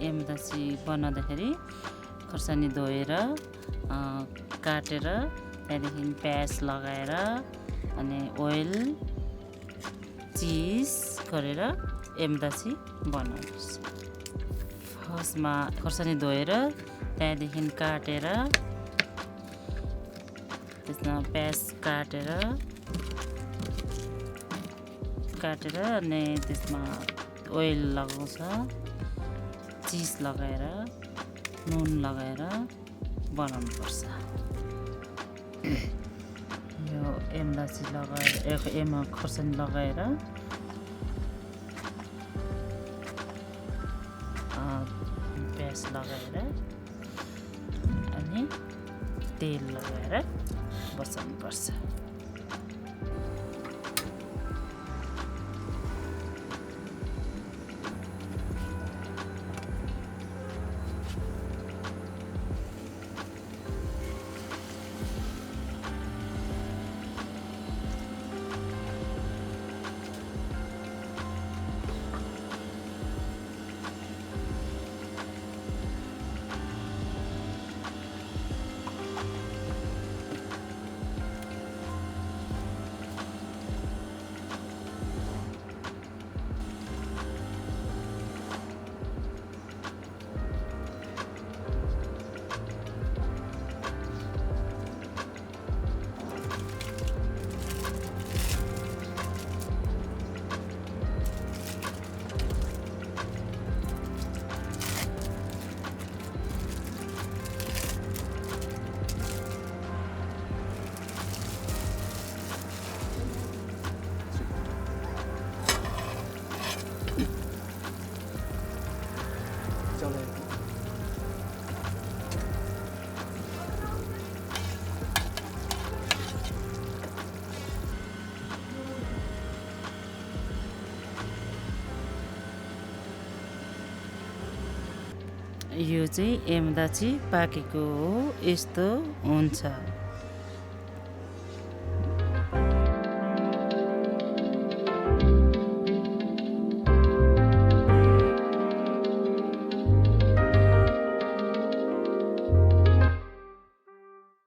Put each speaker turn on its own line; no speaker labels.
एमा दाछी बनाउँदाखेरि खोर्सानी धोएर काटेर त्यहाँदेखि प्याज लगाएर अनि ओइल चिज गरेर एमा दाछी बनाउनुपर्छ। फर्स्टमा खोर्सानी धोएर त्यहाँदेखि काटेर त्यसमा प्याज काटेर अनि त्यसमा ओइल लगाउँछ, चिज लगाएर नुन लगाएर बनाउनुपर्छ। यो एमा दाछी लगाएर एमा खोर्सानी लगाएर प्याज लगाएर अनि तेल लगाएर बसाल्नुपर्छ। यो चाहिँ एमा दाछी पाकेको हो, यस्तो हुन्छ।